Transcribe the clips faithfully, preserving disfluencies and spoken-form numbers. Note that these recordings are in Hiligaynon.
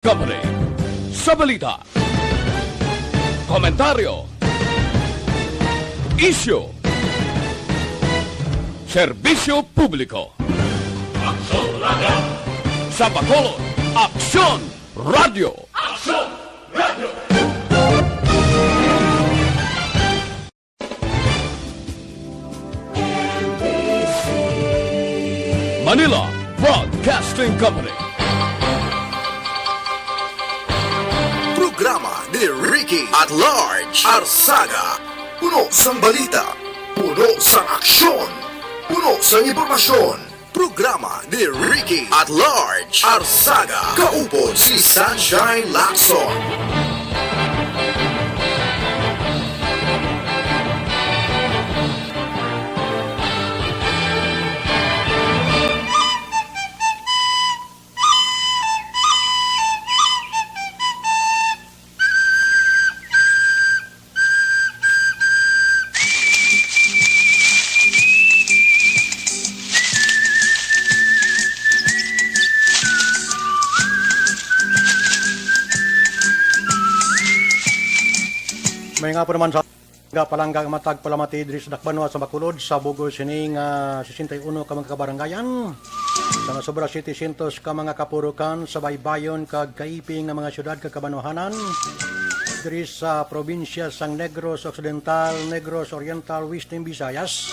Company. Sa balita, komentaryo, isyu, serbisyo publiko. Aksyon Radio! Sa Bacolod, Aksyon Radio! Aksyon Radio! Manila Broadcasting Company. Programa ni Ricky at Large Arsaga. Puno sang balita, puno sang aksyon, puno sang impormasyon. Programa ni Ricky at Large Arsaga. Kaupod si Sunshine Lacson. May nga po naman sa nga palangga ang matag palamati diri sa Dakbanwa sa Bacolod sa bug-os sini nga sesenta y uno ka mga kabarangayan. Sa nasobra setecientos ka mga kapurukan sa baybayon kag kaiping nga mga syudad kag kabanwahanan diri sa probinsya sang Negros Occidental, Negros Oriental, Western Visayas.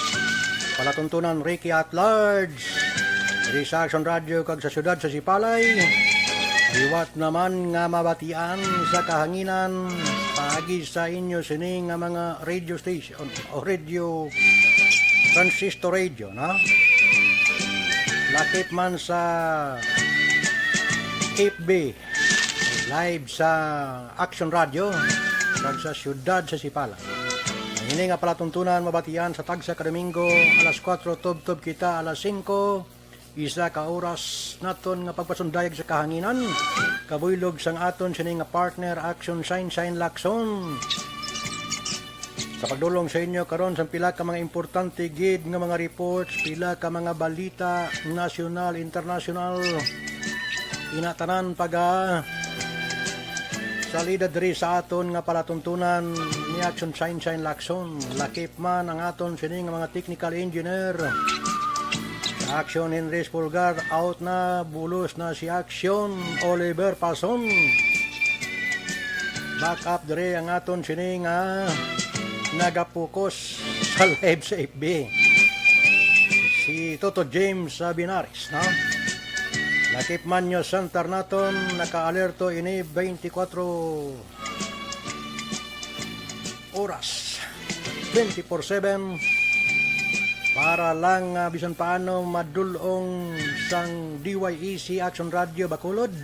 Palatuntunan Ricky at Large diri sa Action Radio kag sa siyudad sa Sipalay. Liwat naman nga mabatian sa kahanginan paagi sa inyo sini nga mga radio station o radio, transistor radio, no? Lakip man sa F B, live sa Action Radio, kag sa siyudad sa Sipalay. Ang ini nga palatuntunan mabatian sa tagsa ka Domingo, alas kuwatro tubtob kita alas singko, isa ka oras naton nga pagpasundayag sa kahanginan, kabuylog sang aton sini nga partner, Action Shine Shine Lacson. Sa pagdulong sa inyo karon sang pila ka mga importante gid nga mga reports, pila ka mga balita nasyonal, internasyonal, ina tanan paga salida diri sa aton nga palatuntunan ni Action Shine Shine Lacson. Lakip man ang aton sini nga mga technical engineer, Action Henry Pulgar, out na, bulos na si Action Oliver Pason. Back up diri ang aton sini nga nagapukos sa live sa F B. Si Toto James Sabinares, no? Lakip man nyo, center naton, naka-alerto ini twenty-four oras, twenty-four seven, para lang, ah, bisan paano madulong sang D Y A C Action Radio Bacolod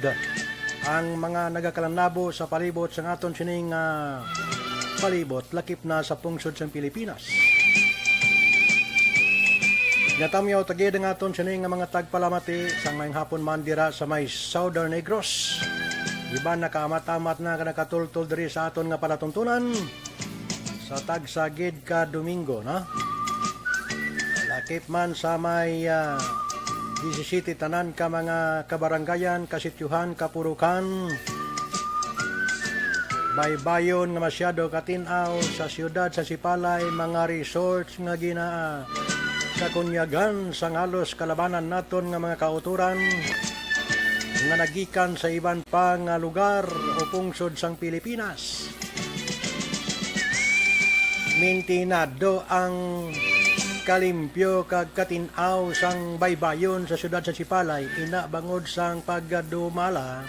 ang mga nagakalanabo sa palibot sang aton sining, ah, palibot, lakip na sa pungsod sang Pilipinas. Natamyaw tagid ang aton sini nga mga tagpalamati sang maayong hapon man dira sa may Southern Negros. Iban nakaamat-amat na nga nakatultol diri sa aton nga palatuntunan sa tagsa gid ka Domingo, no? Lakip man sa may, ah, disisiyete tanan ka mga kabarangayan, kasityuhan, kapurukan, baybayon nga masyado katin-aw sa siyudad sa Sipalay, mga resorts nga gina-, kakunyagan sang halos kalabanan naton nga mga kautoran nga nagikan sa iban pa nga lugar o pungsod sang Pilipinas. Mintinado ang kalimpyo kag katin-aw sang baybayon sa siyudad sa Sipalay, ina bangod sang pagdumala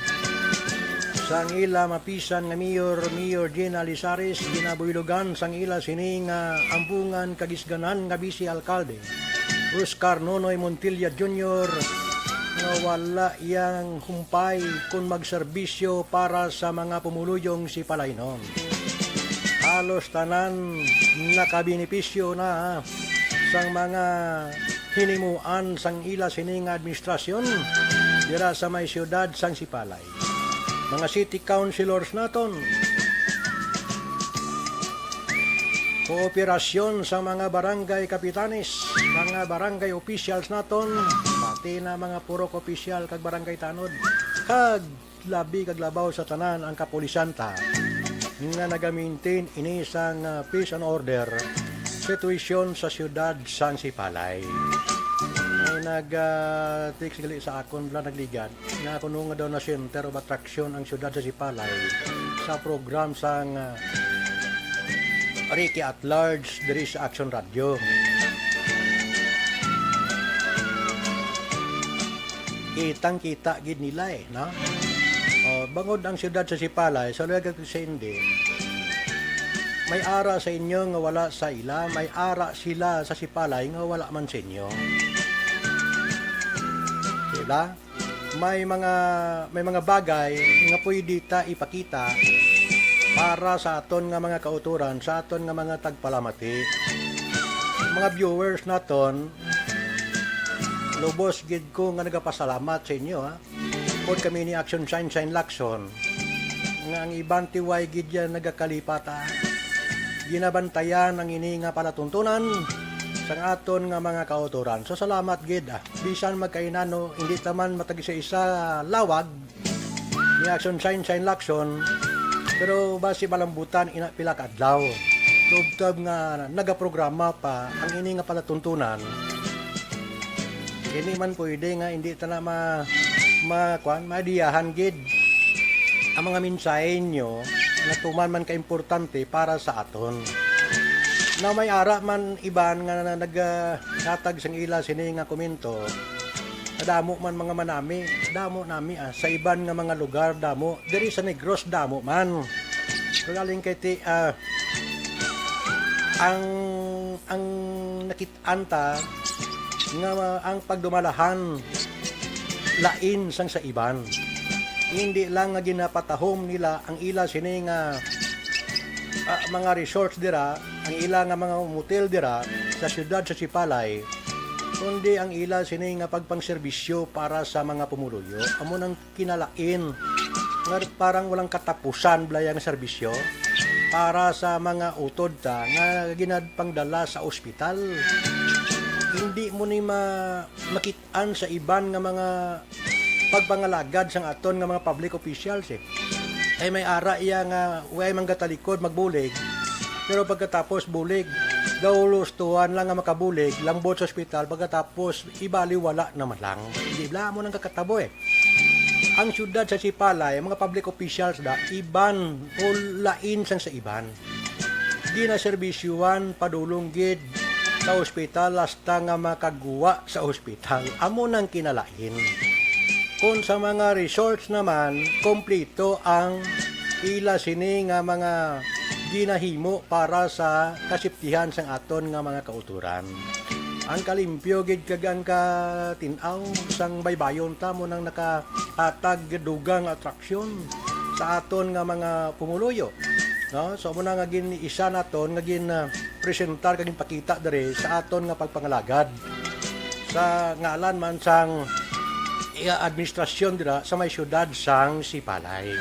sang ila mapisan nga mayor, Mayor Gina Lizares, ginabuylogan sang ila sini nga ambungan kag isganan nga bise alkalde, Oscar Nonoy Montilla Junior, nga wala iyang humpay kon magserbisyo para sa mga pumuluyong Sipalaynon. Halos tanan nakabenepisyo na sang mga hinimuan sang ila sini nga administrasyon dira sa may siyudad sang Sipalay. Mga city councilors naton, kooperasyon sa mga barangay kapitanes, mga barangay officials naton, pati na mga purok opisyal kag barangay tanod, kag labi kag labaw sa tanan ang kapulisan ta nga nagamaintain ini sang, ah, peace and order situation sa siyudad sang Sipalay. May nag, ah, text gali sa akon, bala, nagligad nga kuno nga daw na center of attraction ang siyudad sa Sipalay sa program sang, ah, Ricky at Large diri sa Action Radio. Kitang-kita gid nila, eh, no? O, bangod ang siyudad sa Sipalay, sa lugar sa hindi, may ara sa inyo nga wala sa ila, may ara sila sa Sipalay nga wala man sa inyo. Diba? May mga, may mga bagay nga pwede ta ipakita para sa aton nga mga kauturan, sa aton nga mga tagpalamati. Mga viewers naton, lubos gid ko nga nagapasalamat sa inyo, ha. Pod kami ni Action Shine Shine Lacson, nga ang iban ti way gid yan nagakalipat, ha. Ginabantayan ang ini nga palatuntunan sang aton nga mga kauturan. So, salamat gid, ah. Bisan magkainano, hindi ta man matag-isa-isa lawag ni Action Shine Shine Lacson, pero basi malambutan ina pila ka adlaw. Tubtob nga nagaprograma pa ang ini nga palatuntunan, hindi man pwede nga hindi ta na ma-, ma-, kuan, maidiyahan gid ang mga mensahe nyo nga tuman man kaimportante para sa aton. Na may ara man iban nga na-, nag-, ah, hatag sang ila sini nga komento, kadamo man mga manami, damo nami, ah, sa iban nga mga lugar, damo. Diri sa Negros, damo man. Pero galing kay ti-, ah, ang, ang nakit-an ta nga ang pagdumalahan lain sang sa iban. Hindi lang nga ginapatahom nila ang ila sini nga, ah, mga resorts dira, ang ila nga mga motel dira sa siyudad sa Sipalay, kundi ang ila sini nga pagpangserbisyo para sa mga pumuluyo. Amo nang kinalain nga parang walang katapusan bala yang serbisyo para sa mga utod ta nga ginapangdala sa ospital. Hindi mo ni ma-, makit-an sa iban nga mga pagpangalagad sang aton nga mga public officials, eh. Ay may ara iya nga way man gatalikod magbulig, pero pagkatapos bulig, daw husto lang nga makabulig, lambot sa ospital, pagkatapos ibaliwala naman lang. Di bala mo nang kakatabo, eh. Ang siyudad sa Sipalay, ang mga public officials da, iban o lain sang sa iban. Ginaserbisyuhan padulong gid sa ospital hasta nga makagwa sa ospital. Amo nang kinalain. Kung sa mga resorts naman, kompleto ang ila sini nga mga ginahimo para sa kasiptihan sang aton nga mga kauturan. Ang kalimpyo gid kag ang katin-aw sang baybayon ta mo nang nakahatag dugang atraksyon sa aton nga mga pumuluyo, no? So, amo na nga gin-isa naton nga gin, ah, presentar kag ginpakita diri sa aton nga pagpangalagad sa ngalan man sang, ah, administrasyon dira sa may siyudad sang Sipalay.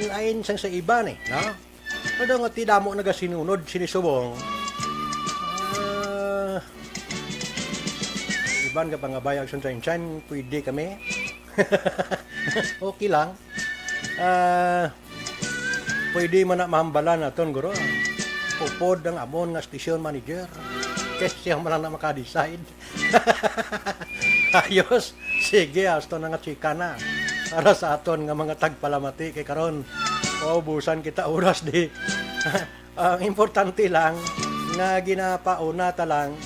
Lain sang sa iban, eh, no? Pero nga ti damo nagasinunod sini subong. Ah, iban nga pangabay, Action Shine Shine, pwede kami. Okay lang. Ah, pwede man na mahambalan naton, guro. Upod ang amon nga station manager. Kay siya man lang na maka-decide. Ayos. Sige, hasta na nga chika na. Para sa aton nga mga tagpalamati kay karon, maubusan kita oras di. Ang importante lang nga ginapauna ta lang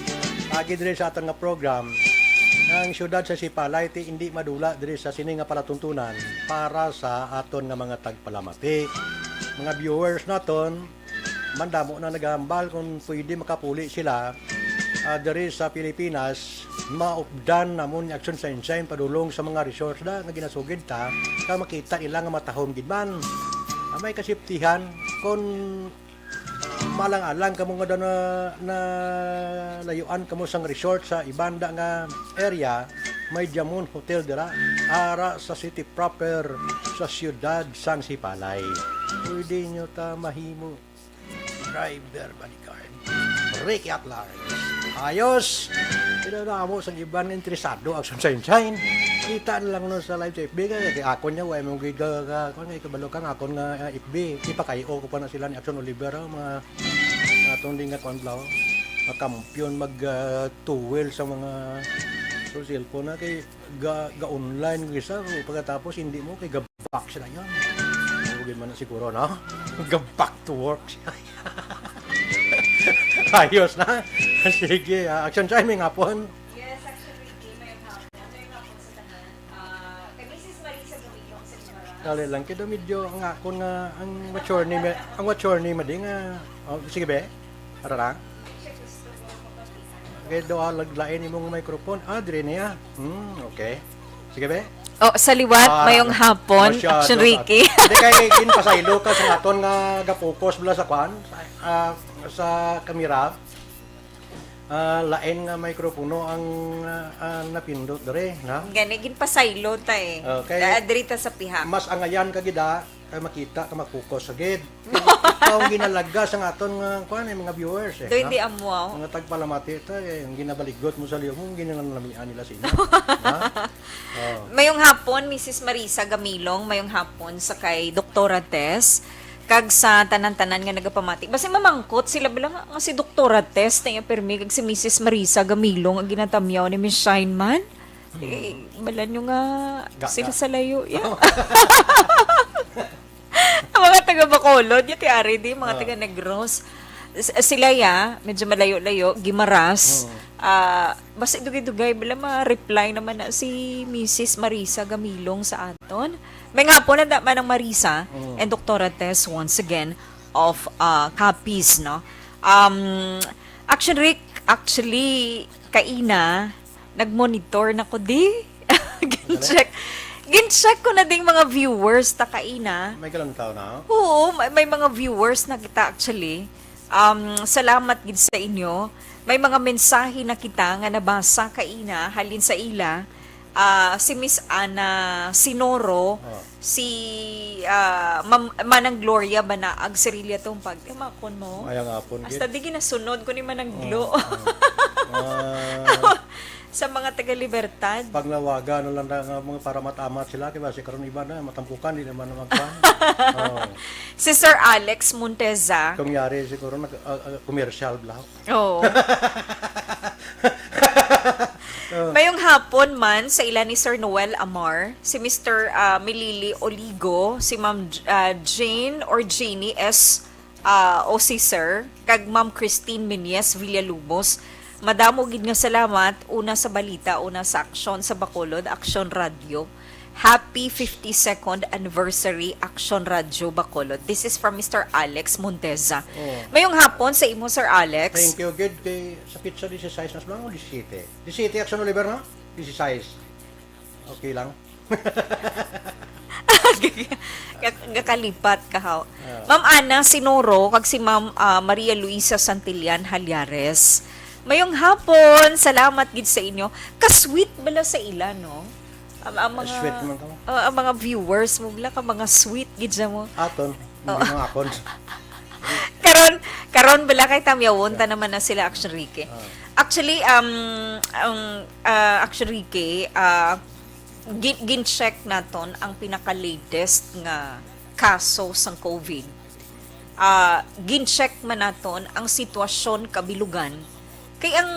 agi diri sa aton nga program, ang siyudad sa Sipalay ti indi madula diri sa sini nga palatuntunan para sa aton nga mga tagpalamati. Mga viewers naton, mandamo na nagahambal kung pwede makapuli sila, ah, diri sa Pilipinas, maupdan namon ni Action Shine Shine padulong sa mga resource na nga ginasugid ta, kag makita nila nga matahom gid man. Ah, may kasiptihan kung malang-alang kamo nga daw na, na layuan kamo sang resort sa ibanda nga area, may Jamon Hotel dira, ara sa city proper sa siyudad sang Sipalay. Pwede nyo ta mahimo. Driver Bodyguard. Ricky at Large. Ayos! Ila na amo sa iban nga interesado, Action Shine Shine. Kita na lang no sa live sa F B. Kay, kay akon niya, wa mong gid ka, ka, kung nga ikabalo ka nga akon nga, ah, F B. Ipakayo ko pa na sila ni Action Oliver, ah, mga, mga atong di nga kuan bla, oh. Mga kampiyon mag, ah, tuwil sa mga, sa cellphone na kay ga, ga-online ko isa, pagkatapos hindi mo, kay ga-back sila yan. Okay man na siguro, no? Ga-back to work siya. Ayos na. Sige, ah, Action Shine, may hapon. Yes, actually, may hapon. May hapon sa tanan. Ah, kay Missus Marisa Domingo, sa Guimaras. Dali lang, kaya medyo ang akon nga, ang what's your name, eh, ang what's your name, adi nga, oh, sige, be? Ara lang. Kay daw laglain imong microphone. Ah, dire niya. Hmm, okay. Sige, be. Oh, sa liwat, ah, mayong hapon, masyado, Action Ricky. Hindi kay ginpasaylo ka sa aton nga ga-focus bala sa kwan, ah, sa kamera. Ah, lain nga mikropono ang, ah, ah, napindot diri, na? Gani, ginpasaylo ta eh. Okay. Ah, diri ta sa pihak. Mas angayan ka gid, ah. Kay makita ka, mag-focus sa gid. Ikaw ang ginalaga sa aton nga, kuan, eh, mga viewers, eh, do ha? Hindi amo, oh. Mga tagpalamati ta, eh, ang ginabaligot mo sa liyo mo, ang ginanamian nila sa inyo. Ha? Oh. Mayong hapon, Missus Marisa Gamilong, mayong hapon sa kay Doktora Tess, kag sa tanan-tanan nga nagapamati. Basi mamangkot sila bala nga, nga si Doktora Tess na iya permi, kag si Missus Marisa Gamilong ang ginatamyaw ni Miss Shine man. Eh, bala nyo nga sila sa layo. Yeah. Ang mga taga Bacolod, yati ari di, mga taga Negros. S-, sila ya, medyo malayo-layo, Guimaras. Ah, basi dugay-dugay, bala ma-reply naman na si Missus Marisa Gamilong sa aton. May nga po na man ang Marisa and Doktora Tess once again of, ah, Capiz, no? Um, Action Rick, actually, kaina, nag-monitor na ko di. Gin-check. Gin-check ko na ding mga viewers ta kaina. May kalantaw na? Oo, may, may mga viewers na kita actually. Um, salamat gid sa inyo. May mga mensahe na kita nga nabasa kaina halin sa ila. Ah, si Miss Ana Sinoro, si, ah, Ma'am, Manang Gloria Banaag Sirilia Tumpag. Timakon mo? Mayang hapon, hasta gid. Di ginasunod ko ni Manang Glo. Ah. Sa mga taga Libertad. Pagnawagan, ano lang na, nga mga para matamat sila, kay basi karon iba na, matampukan, di naman na magkuhan. Oh. Si Sir Alex Monteza. Kung yari, siguro, nag, ah, ah, commercial, bla. Oo. Oh. Mayong hapon man sa ila ni Sir Noel Amar, si Mister, ah, Milili Oligo, si Ma'am J-, ah, Jane or Jeannie S, ah, o si Sir, kag Ma'am Christine Menyes Villalubos. Madamo gid nga salamat, una sa balita, una sa aksyon sa Bacolod, Aksyon Radio. Happy fifty-second anniversary, Action Radio Bacolod. This is from Mister Alex Monteza. Oh. Mayong hapon sa imo, Sir Alex. Thank you, good. Kay, sa pizza, disisais na lang, o disisiyete? Disisiyete, Action Oliver, no? Disisais. Okay lang. Ga-, gakalipat ka, haw. Ah. Ma'am Ana Sinoro, kag si Ma'am, ah, Maria Luisa Santillan Halyares. Mayong hapon, salamat gid sa inyo. Ka-sweet bala sa ila, no? Ang, ang mga, sweet naman ka mo. Ah, ang mga viewers mo, bala ka, mga sweet gid sa mo. Aton, oo. Hindi mga akon. Karon, karon bala kay tamyawon ta naman na sila, Action Ricky. Ah. Actually, um, ang, ah, Action Ricky, ah, gin-, gin-check naton ang pinaka-latest nga kaso sang COVID. Ah, gin-check man naton ang sitwasyon kabilugan. Kay ang,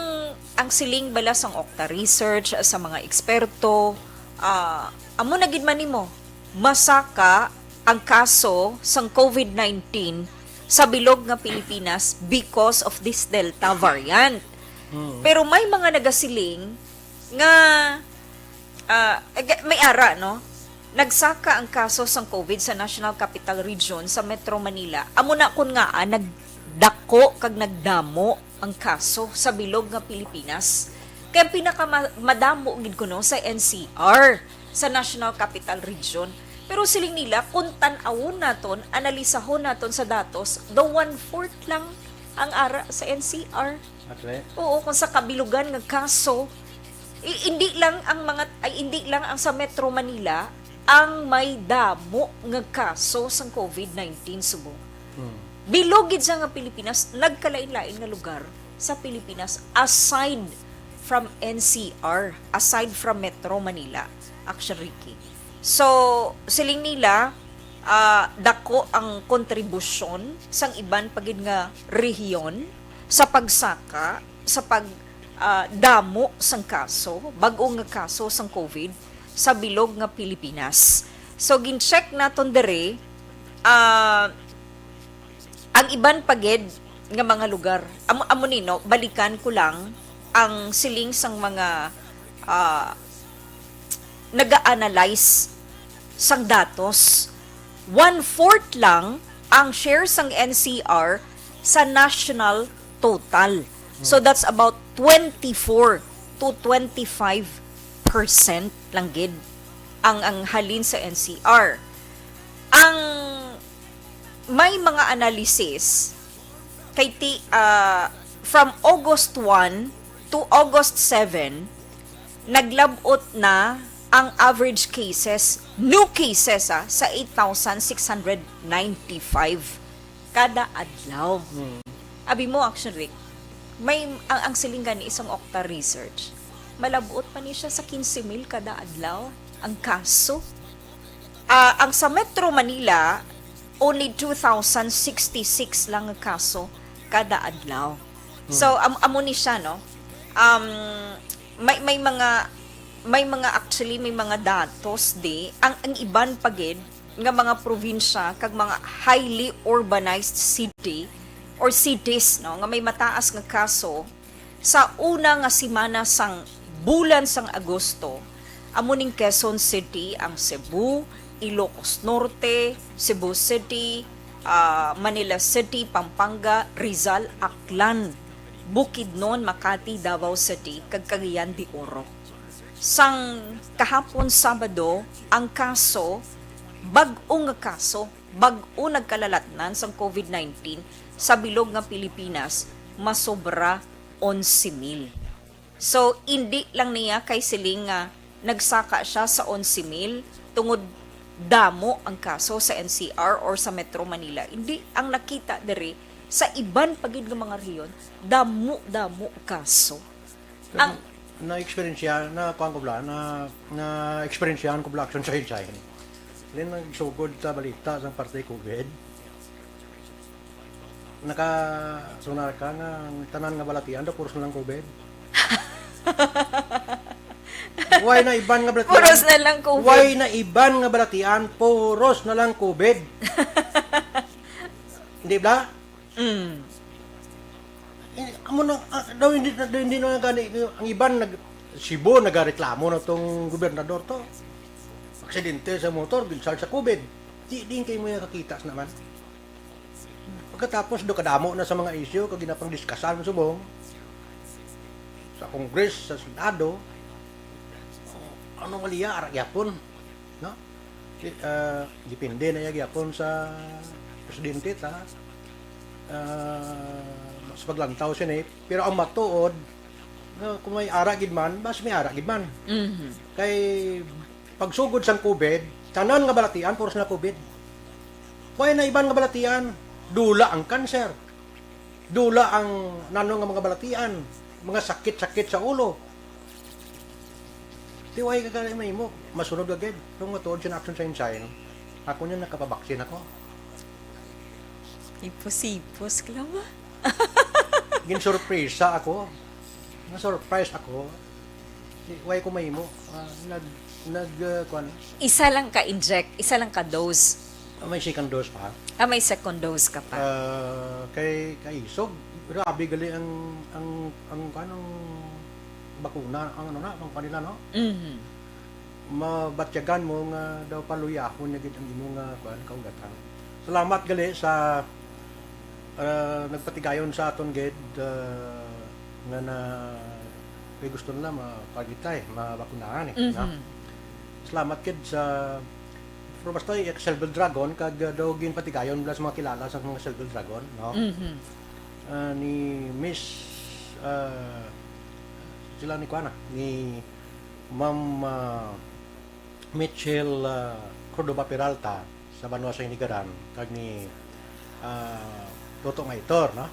ang siling bala sang Octa Research, sa mga eksperto, ah, amo na gid man nimo, masaka ang kaso sang COVID nineteen sa bilog nga Pilipinas because of this Delta variant. Mm. Pero may mga nagasiling nga, ah, ag-, may ara, no? Nagsaka ang kaso sang COVID sa National Capital Region sa Metro Manila. Amo na kun ngaa nagdako kag nagdamo ang kaso sa bilog nga Pilipinas. Kay ang pinaka ma-, madamo gid kuno sa N C R, sa National Capital Region. Pero siling nila, kung tan-awon naton, analisahon naton sa datos, daw one-fourth lang ang ara sa N C R. Actually? Oo, kung sa kabilugan nga kaso, i-, hindi lang ang mga, ay, hindi lang ang sa Metro Manila ang may damo nga kaso sang COVID nineteen subong. Hmm. Bilog gid sa nga Pilipinas, nagkalain-lain nga lugar, sa Pilipinas aside from N C R, aside from Metro Manila, Action Ricky. So, siling nila, ah, dako ang kontribusyon sang iban pa gid nga rehiyon sa pagsaka, sa pag, ah, damo sang kaso, bag-o nga kaso sang COVID sa bilog nga Pilipinas. So, gin-check naton diri, ah, ang iban pa gid nga mga lugar. Amo, amo ni, no, balikan ko lang ang siling sang mga, ah, naga-analyze sang datos. One-fourth lang ang share sang N C R sa national total. So, that's about twenty-four to twenty-five percent lang gid ang, ang halin sa N C R. Ang may mga analysis kay ti, ah, from August one to August seven, naglab-ot na ang average cases, new cases, ah, sa eight thousand six hundred ninety-five kada adlaw. Mm. Abi mo, Action Rick, may, ang, ang siling gani isang Okta research, malab-ot pa ni siya sa quince mil kada adlaw ang kaso. Ah, ang sa Metro Manila, only two thousand sixty-six lang nga kaso kada adlaw. So, am-, amo ni siya, no? Um, may, may mga, may mga, actually, may mga datos di, ang, ang iban pa gid nga mga probinsya kag mga highly urbanized city or cities, no, nga may mataas nga kaso, sa una nga semana sang bulan sang Agosto, amo ning Quezon City, ang Cebu, Ilocos Norte, Cebu City, ah, Manila City, Pampanga, Rizal, Aklan, Bukidnon, Makati, Davao City, kag Cagayan de Oro. Sang kahapon, Sabado, ang kaso, bag-o nga kaso, bag-o nagkalalatnan sang COVID nineteen sa bilog nga Pilipinas, masobra onse mil. So, indi lang niya kay siling nga nagsaka siya sa onse mil tungod damo ang kaso sa N C R or sa Metro Manila. Hindi, ang nakita diri sa iban pa gid nga mga rehiyon, damo-damo kaso. Ang na-experience na, kuwan ko bala, na, na-experience ko bala, Action Sunshine. Then, nagsugod sa balita sa parte COVID. Nakasunar ka nga ang tanan nga balatian daw puros na lang COVID. Way na iban nga balatian. Puros na lang COVID. Way na iban nga balatian, puros na lang COVID. Hindi ba? Mm. Eh, amo na, ah, daw hindi, daw hindi na gani, ang iban nag-, Cebu, nagareklamo na tong gobernador to. Aksidente sa motor, ginsal sa COVID. Di din kayo mo yung kakita sa naman. Pagkatapos do kadamo na sa mga issue kag ginapangdiskasan subong sa Congress, sa Senado, ano maliya, ara gyapon, no? Si, ah, depende na iya gyapon sa presidente ta, ah, sa paglantaw sini. Pero ang matuod, no, kung may ara gid man, mas may ara gid man. Mhm. Kay pagsugod sang COVID, tanan nga balatian, puros na COVID. Way na iban nga balatian, dula ang cancer. Dula ang nano nga mga balatian, mga sakit-sakit sa ulo. Di way ka gani mahimo, masunod ka gid. Kung matuod siya na Action Sunshine, ako niya nakapabaksin ako. Ipos-ipos ka lang ba? Ginsurpresa ako. Na-surprise ako. Di, way ko mahimo. Ah, nag, nag, ah, kuwan. Isa lang ka inject, isa lang ka dose. Ah, may second dose pa? Ah, may second dose ka pa. Ah, kay, kay isog, grabe gali ang, ang, ang, kuwan, ang bakuna, ang ano na, ang kanila, no? Mhm. Mabatyagan mo nga daw paluyahon niya gid ang imo nga, kuwan, kaugatan. Salamat gali sa, ah, nagpatigayon sa aton gid, ah, nga na, kay gusto nila ma-target tayo, mabakunahan eh, no? Mhm. Salamat gid sa, pero basta, eh, Silver Dragon, kag, ah, daw ginpatigayon nila sa mga kilala sa mga Silver Dragon, no? Mhm. Ah, ni Miss, ah, sila ni kuan, ah, ni Ma'am, ah, Mitchell, ah, Cordova Peralta sa Banwa sa Hinigaran, kag ni, ah, Toto Ngaitor, no?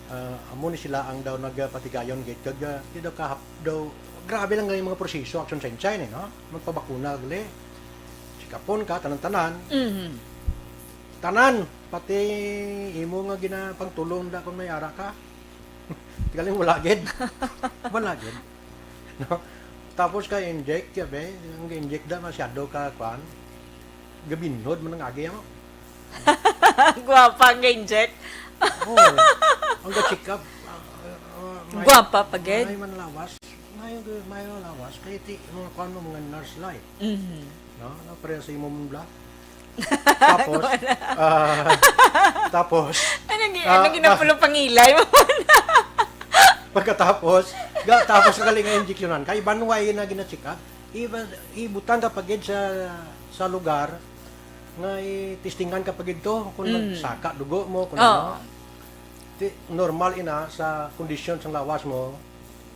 Ah, amo ni sila ang daw nagpatigayon gid kag, ah, di daw kahap-, daw, grabe lang ang mga proseso, action sa Inchine, eh, no? Magpabakuna gali. Sikapon ka, tanan-tanan. Mhm. Tanan, pati imo nga ginapangtulon da kung may ara ka. Galing wala gid. Wala gid. No? Tapos ka inject, ya, be, ang inject da masyado ka, kwan, gabinhod man ang agi mo. Gwapa ang inject. Oo. Ang ga-check up. Ah, ah, may- Gwapa pa gid. May man lawas. May, may lawas. Kaya ti, mga kwan mo, mga nurse life. Mhm. No? No, pareho sa imo man bla. Tapos, ah, tapos, Ano gi Ah, ano ginapulo pangilay mo? Pagkatapos, ga, tapos ka galing nga injeksyonan. Kay banway na gina-check up, iba, ibutang ka pagid sa sa lugar nga i-testingan ka pagid to kung Mm. saka dugo mo, kung Oo. ano. Ti, normal ina sa kondisyon sang lawas mo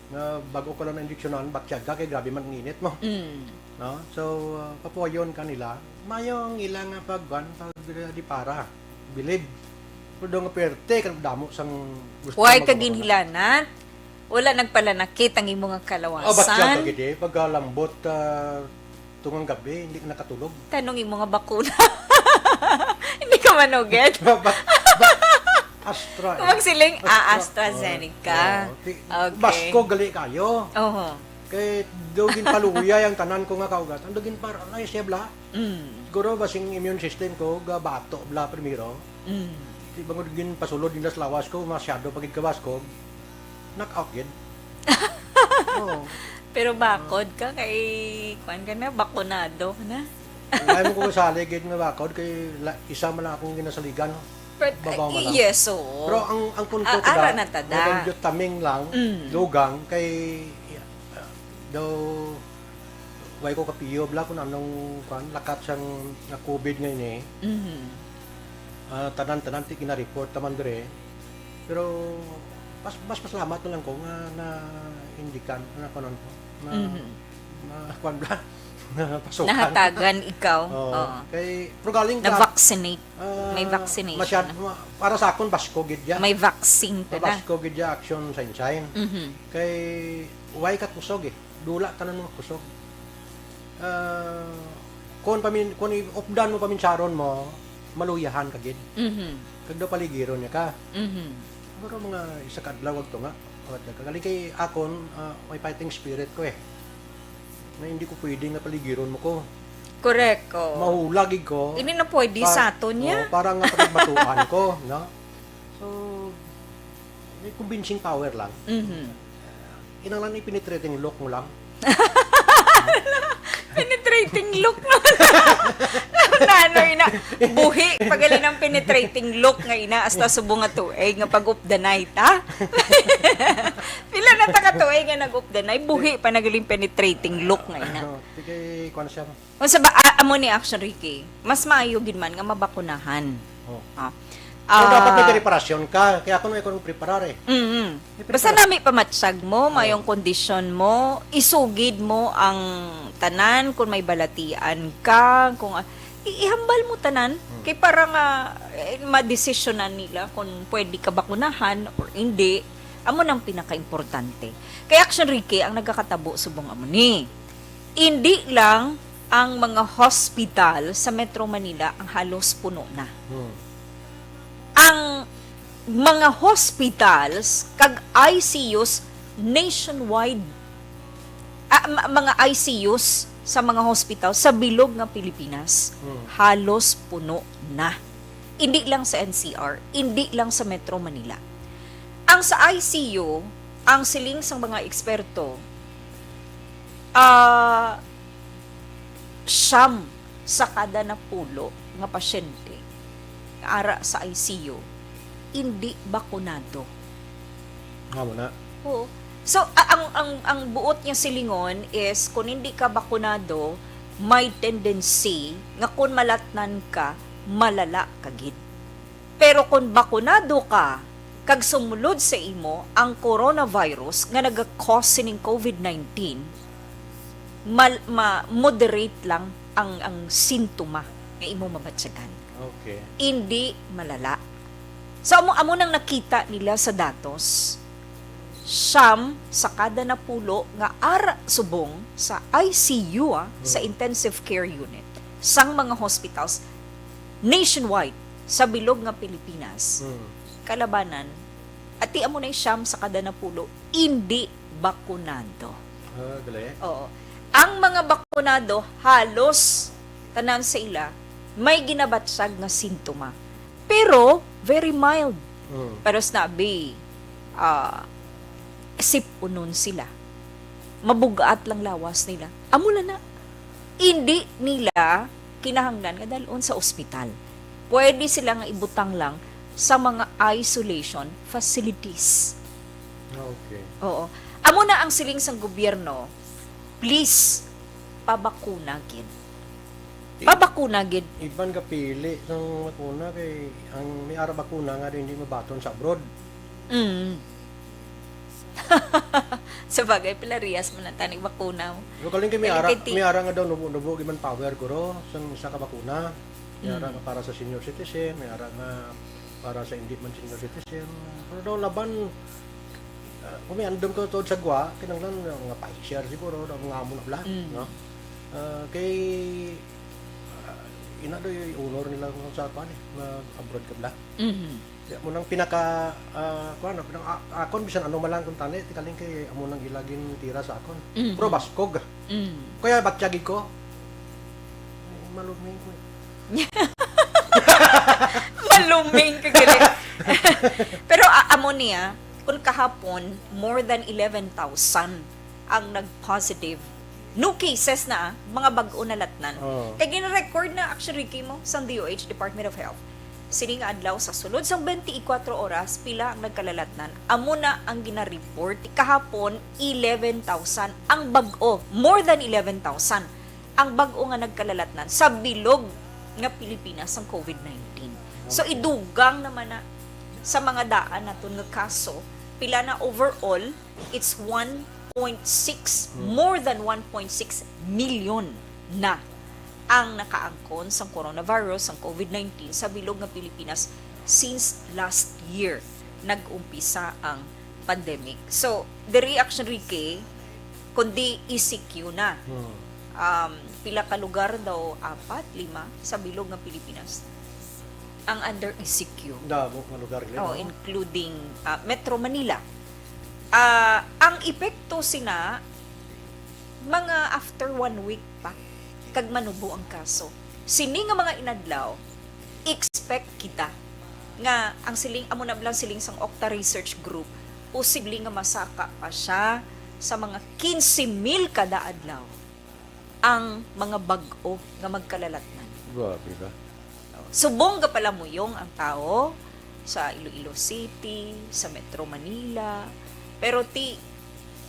nga bago ka lang na-injeksyonan, batyag ka kay grabe man ang init mo. Mm. No? So, uh, papuhayon ka nila. Mayo ang ilang nga pagkuan, pag di para. Bilib. Pero daw nga perte, kan damo sang gusto Why mag- ka ginhilanat? Wala nagpalanakit ang imo nga Oh, batyag ka kalawasan? gid eh. Pagkalambot, ah, tungang gabi, hindi ka nakatulog. Tanong imo nga bakuna. Hindi ka manugid. Ba, ba, ba, Astra. Kung magsiling, ah, AstraZeneca. Oo. Ti-, Okay. Basko gali kayo. Oho. Kay daw ginpaluyay ang tanan ko nga kaugasan. Daw ginpar-, ay, siya bla. Mm. Siguro ba sing immune system ko, gabato bla primero. Mm. Di bangod ginpasulod nila sa lawas ko, masyado pagid kabaskog. Knock out gid. Oo. Pero bakod ka kay, kwan ka na, bakunado ka na. Wala mo ko kasali gid nga bakod kay la, isa man lang akong ginasaligan. But, Babaw man lang. Yes, oo. Pero ang ang punto Ah, ko ara da, na ta da. Medyo taming lang, Mm. dugang kay, uh, daw way ko kapiyo bla kung anong kwan, lakat sang nga COVID nga ini. Mhm. Ah, tanan-tanan ti gina-report taman dire. Pero mas mas masalamat na lang ko nga na indikan na kunon ko. Na, Mhm. na kwan bla, na pasukan. Nahatagan ikaw. Oo. Oo. Kay pero galing ka Na-vaccinate. ah, May vaccination masyad-, na. ma-, para sa akon basko gid ya. May vaccine ka na. Basko gid ya action sa Inchine. Mhm. Kay way ka kusog eh. Dula tanan mga kusog. Ah, kung pamin kung i-, updan mo paminsaron mo, maluyahan ka gid. Mhm. Kag daw paligiron niya ka. Mhm. Siguro mga isa ka adlaw wag to nga. Wag ka. Galing kay akon, ah, may fighting spirit ko eh. Na hindi ko pwede nga paligiron mo ko. Correct. Oo. Mahulagig ko. Hindi na pwede Pa- sa aton niya. Oh, parang nga pagbatuan ko, no? So, may convincing power lang. Mhm. Kinahanglan i-penetrating look mo lang. Penetrating look na. Nanoy na. Buhi, pagaling ang penetrating look nga ina, hasta subong nga tuig nga pag-updanay ta. Pila na ta ka tuig nga nag-updanay, buhi pa nagaling penetrating look nga ina. Ano, sige, kuwan siya. Unsa ba, ah, amo ni Action Ricky, mas maayo gid man nga mabakunahan. Oh. Ah. So, dapat may Ah, preparasyon ka. Kaya ako nung ikaw nung preparar eh. mm May Basta preparasyon. nami pamatsyag mo, Oh. mayong kondisyon mo, isugid mo ang tanan kung may balatian ka, kung ah, i- ihambal mo tanan Hmm. kay para nga eh, madesisyonan nila kung pwede ka bakunahan or hindi. Amo nang pinakaimportante. Kay Action Ricky ang nagakatabo subong amo ni. Hindi lang ang mga hospital sa Metro Manila ang halos puno na. Hmm. Ang mga hospitals kag I C Us nationwide, ah, ma- mga I C Us sa mga hospital sa bilog nga Pilipinas, Hmm. halos puno na. Hindi lang sa N C R, hindi lang sa Metro Manila. Ang sa I C U, ang siling sang mga eksperto, ah, siyam sa kada napulo nga pasyente nga ara sa I C U, hindi bakunado. Nga mo na. Oo. So, a- ang, ang, ang buot niya silingon is, kung hindi ka bakunado, may tendency nga kung malatnan ka, malala ka gid. Pero kung bakunado ka, kag sumulod sa imo ang coronavirus nga naga-cause sining COVID nineteen, mal, ma, moderate lang ang, ang sintoma nga imo mabatyagan. Okay. Hindi malala. So, amo, amo nang nakita nila sa datos, siyam sa kada napulo nga ara subong sa I C U, ah, sa Mm. intensive care unit sang mga hospitals nationwide sa bilog nga Pilipinas. Mm. Kalabanan, ati amo na siyam sa kada napulo, indi bakunado. Ah, gali. Oo. Ang mga bakunado, halos tanan sa ila may ginabatyag nga sintoma. Pero, very mild. Mm. Pero sinabi, ah, sipunon sila. Mabugat lang lawas nila. Amo lang na. Hindi nila kinahanglan nga dalon sa ospital. Pwede sila nga ibutang lang sa mga isolation facilities. Ah, okay. Oo. Amo na ang siling sang gobyerno, please, pabakuna gid. Pabakuna gid. Iban ka pili sang bakuna kay ang may ara bakuna nga hindi mabaton sa abroad. Mm. Sa bagay, pila riyas man ang tanig bakuna. Pero kaling kay may Kaling ara, kay ti- may ara nga daw nubo-nubo gid man power guro sang isa ka bakuna. May ara Mm. nga para sa senior citizen, may ara nga para sa hindi man senior citizen. Pero daw laban, ah, kung may andam ka tuod sa gwa, kinahanglan nga Pfizer siguro, daw mga amo na bla, Mm. no? Ah, kay, ah, ina daw yung honor nila kung sa kwan eh, mag-abroad ka bla. Mhm. Kaya mo nang pinaka, ah, kuwan, pinaka, a-, akon, bisan ano man lang kung tani, ti kaling kay amo nang ila gintira sa akon. Mhm. Pero baskog. Mm. Kaya batyagi ko, ay, maluming ko eh. Maluming ka gali. Pero, a-, amo niya, kung kahapon, more than eleven thousand ang nag-positive. New cases na, ah, mga bag-o nalatnan. Oo. Kay gina-record na, actually, Kimo, sa D O H, Department of Health. Sini nga adlaw, sa sulod sang twenty-four oras, pila ang nagkalalatnan? Amo na ang gina-report. Kahapon, eleven thousand ang bag-o. More than eleven thousand ang bag-o nga nagkalalatnan sa bilog nga Pilipinas ang COVID nineteen. So, Okay. idugang naman na sa mga daan naton nga kaso, pila na overall? It's one point six, Hmm. more than one point six million na ang nakaangkon sang coronavirus, sang COVID nineteen, sa bilog nga Pilipinas since last year nag-umpisa ang pandemic. So, diri, Action Ricky, kundi E C Q na. Hmm. Um, pila ka lugar daw? Apat, lima sa bilog nga Pilipinas ang under E C Q. Damo nga lugar nila, Oh, no? including, ah, Metro Manila. Ah, ang epekto sina, mga after one week pa, kag manubo ang kaso. Sini nga mga inadlaw, expect kita nga ang siling, amo na lang siling sang Octa Research Group, posible nga masaka pa siya sa mga quince mil kada adlaw ang mga bag-o nga magkalalatnan. Grabe ka. Subong gapalamuyong ang tawo sa Iloilo City, sa Metro Manila, pero ti,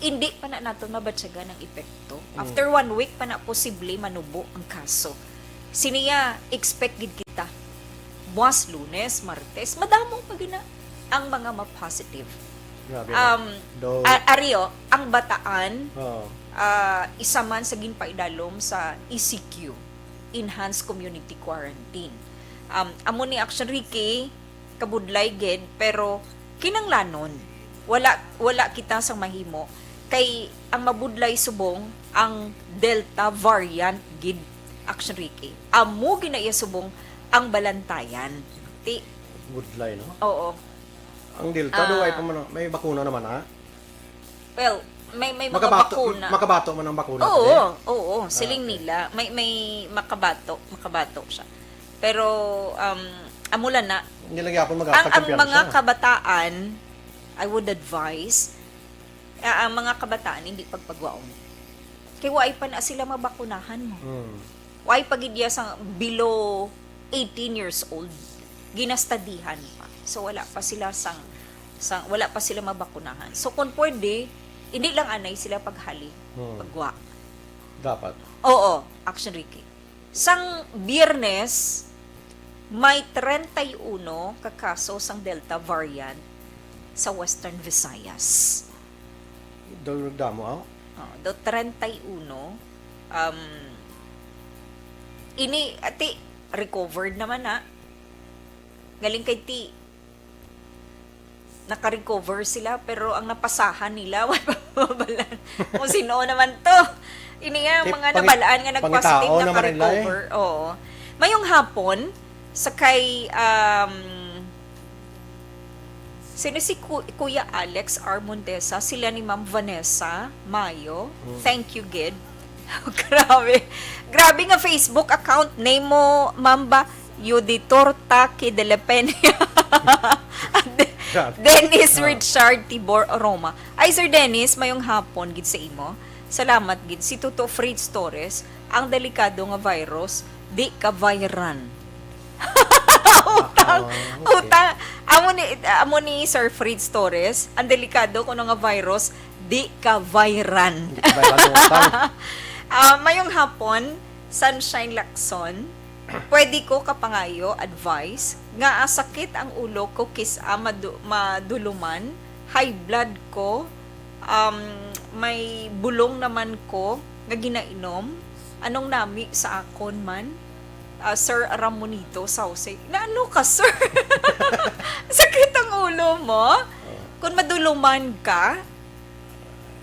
hindi pa na naton mabatyagan ang epekto. Mm. After one week pa na posible manubo ang kaso. Siniya, expect gid kita. Buwas, Lunes, Martes, madamo pa gina ang mga ma-positive. Grabe, no? Um, Do- a-, Ario, ang Bataan, Oo. ah, isa man sa ginpaidalom sa E C Q, Enhanced Community Quarantine. Um, amo ni, Action Ricky, kabudlay gid, pero kinanglanon. Wala, wala kita sang mahimo kay ang mabudlay subong ang Delta variant gid, Action Ricky. Amo gina iya subong ang balantayan. Ti- Budlay, no? Oo. Ang Delta, do Ah. ay pa man, may bakuna naman, ha? Well, may, may mga Makabato, bakuna. makabato man ang bakuna Oo, today? Oo, Ah, siling okay. nila. May, may makabato, makabato siya. Pero, um, amo lang na, Hindi lang yapon ang, maghatag ang kumpiyansa. mga kabataan, I would advise, ah, ang mga kabataan, hindi pagpagwaon. Kay waay pa na sila mabakunahan mo. Hmm. Waay pa gid iya sa below eighteen years old. Ginastadihan pa. So, wala pa sila sang, sang, wala pa sila mabakunahan. So, kung pwede, hindi lang anay sila paghali, Hmm. pagwa. Dapat. Oo, Action Ricky. Sang Biyernes, may treinta y uno ka kaso sang Delta variant sa Western Visayas. Daw nagdamo, aw? Oh, do treinta y uno. Um, ini, ati, recovered naman na. Galing kay ti, naka-recover sila, pero ang napasahan nila, wala pa mabalaan kung sino naman to. Ini nga, Ti-, mga pangi-, nabalaan nga nag-positive, pangitao naman rin, Lai. Naka-recover. Oo. Mayong hapon, sa kay, um, sino si Ku-, Kuya Alex R. Montesa, sila ni Ma'am Vanessa Mayo. Mm. Thank you, gid. Grabe. Grabe nga Facebook account name mo, Mamba. Yuditor Taki de la Peña. De-, Grabe. Dennis Ah. Richard Tibor Roma. Ay, Sir Dennis, mayong hapon gid sa imo. Salamat gid. Si Tuto Fritz Torres, ang delikado nga virus, di ka viral. Utang, Ah, okay. Utang. Amo ni, amo ni Sir Fritz Torres, ang delikado kuno nga virus, di ka viral. Di ka viral, utang. Ah, mayong hapon, Sunshine Lacson. Pwede ko kapangayo, advice, nga, ah, sakit ang ulo ko kis-a madu-, maduluman, high blood ko, um, may bulong naman ko nga ginainom. Anong nami sa akon man? Ah, Sir Ramonito Sauce. Na ano ka, sir? Sakit ang ulo mo? Oh. Kung maduluman ka?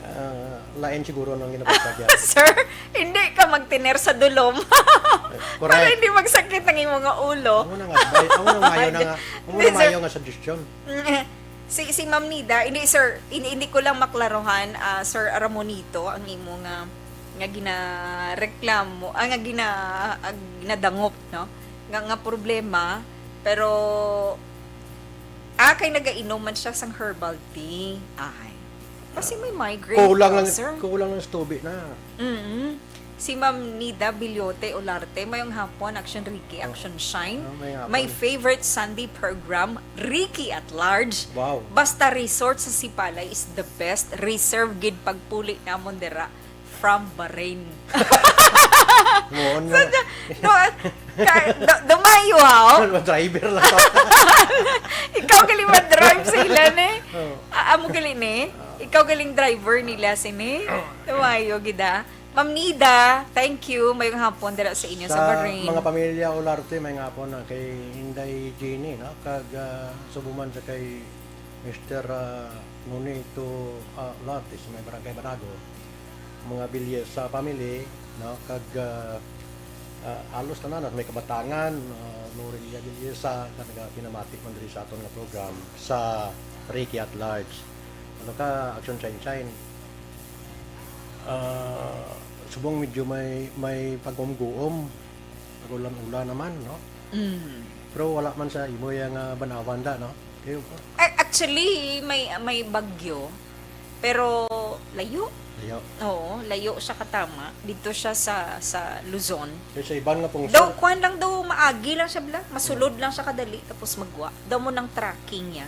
Ah, lain siguro nang ginabagtag yan. Sir, hindi ka magtiner sa dulom. Eh, correct. Para hindi magsakit ang imong ulo. Amo na nga, may-, amo na mayo na nga, amo na Hindi, sir. Mayo nga suggestion. Mm, eh, si, si Ma'am Nida, hindi, sir, hindi, hindi ko lang maklaruhan, ah, Sir Ramonito, ang imo nga, nga ginareklamo, ah, nga gina-, ah, ginadangop, no? Nga, nga problema, pero, ah, kay nagainom man siya sang herbal tea. Ay. Kasi may migraine Kulang ka, lang, sir. Kulang lang sa tubi na. Mm. Si Ma'am Nida Bilyote Olarte, mayong hapon, Action Ricky, Oh. Action Shine. Oh, may hapon. My favorite Sunday program, Ricky at Large. Wow. Basta Resort sa Sipalay is the best. Reserve gid pagpuli namon dira from Bahrain. Muon So, nga. the-, no, ka-, do-, dumayo, ha, oh. Ano, driver lang. Ikaw gali mag-drive sa ila, ni? Oh. Ah, amo gali, ni? Oh. Ikaw galing driver nila, sini? Oh. Dumayo, gida. Ma'am Nida, thank you. Mayong hapon dira sa inyo sa Sa Bahrain. Mga pamilya Olarte, mayong hapon na kay Inday Jeannie, no? Kag, ah, subo man sa kay Mister, ah, Nonito, ah, Olarte, sa may Barangay Banago. Mga Villesa family, no? Kag, ah, ah, halos tanan, may Kabatangan, ah, Lorelia Villesa, nga nagapinamati man diri sa aton nga program sa Ricky at Large. Ano ka, Action Shine Shine? Ah, subong medyo may, may pagumguom, pag-ulan-ulan naman, no? Mm. Pero wala man sa imo yang, ah, banawan da, no? Kayo po? Ay, actually, may, may bagyo, pero layo. Layo. Oo, layo siya katama. Dito siya sa, sa Luzon. Kaya sa iban nga pungsod. Daw, kuwan lang daw, maagi lang siya, bla. Masulod Hmm. lang siya kadali, tapos magwa. Daw mo nang tracking niya.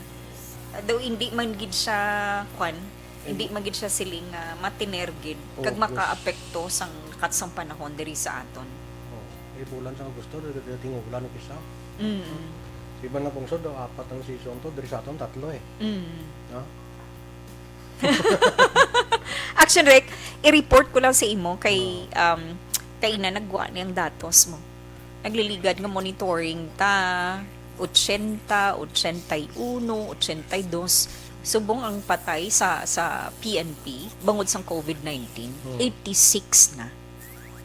Daw, hindi man gid siya, kuwan, hindi Hindi. man gid siya siling, ah, matiner gid, kag Oh, yes. makaapekto sang katsang panahon diri sa aton. Oh, eh, bulan sa Agosto, dili, dili, ting-ulan ang isa. Mm. Sa iban nga pungsod, daw apat ang season to, diri sa aton, tatlo eh. Mm. No? Action Rec, i-report ko lang sa imo kay, Oo. um, kay ina nagwa ni ang datos mo. Nagliligad nga monitoring ta, ochenta, ochenta y uno, ochenta y dos. Subong ang patay sa, sa P N P, bangod sang COVID nineteen, Hmm. eighty-six na.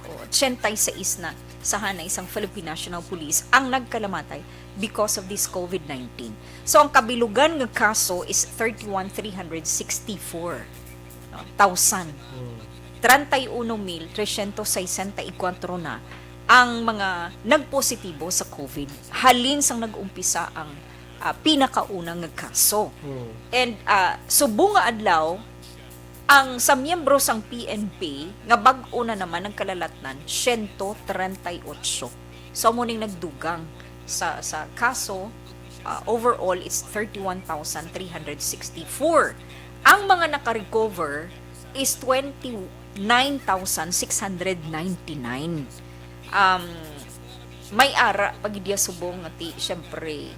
O, ochenta y seis na sa hanay sang Philippine National Police ang nagkalamatay because of this COVID nineteen. So, ang kabilugan nga kaso is thirty-one three hundred sixty-four, no, thousand. Hmm. Treinta y uno mil trescientos sesenta y cuatro na ang mga nagpositibo sa COVID halin sang nag-umpisa ang, ah, pinakauna nga kaso. Hmm. And, ah, subong nga adlaw, ang sa miyembro sang P N P nga bag-o na naman nagkalalatnan, siyento treinta y ocho. So, amo ning nagdugang sa, sa kaso. Ah, overall, it's thirty-one thousand three hundred sixty-four. Ang mga naka-recover is twenty-nine thousand six hundred ninety-nine. Um, may ara pa gid iya subong nga ti, siyempre,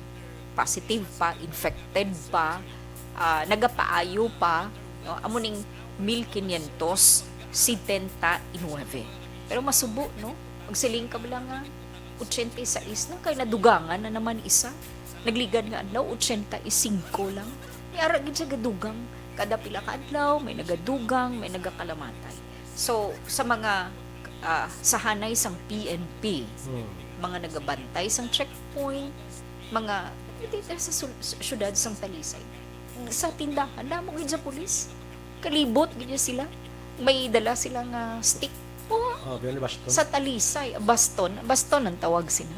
positive pa, infected pa, ah, nagapaayo pa, no? Amo ning mil quinientos setenta y nueve. Pero masubo, no? Magsiling ka bala nga, ochenta y seis lang, kay nadugangan na naman isa. Nagligad nga adlaw, ochenta y cinco lang. ara gid siya gadugang. Kada pila ka adlaw, may nagadugang, may nagakalamatay. So, sa mga, ah, sa hanay sang P N P, Hmm. mga nagabantay sang checkpoint, mga, dito sa sul-, s-, syudad sang Talisay. Sa tindahan, damo gid sa pulis. Kalibot gid sila. May dala sila nga stick. Oh, Oh, yun, baston. Sa Talisay, baston. Baston ang tawag sila.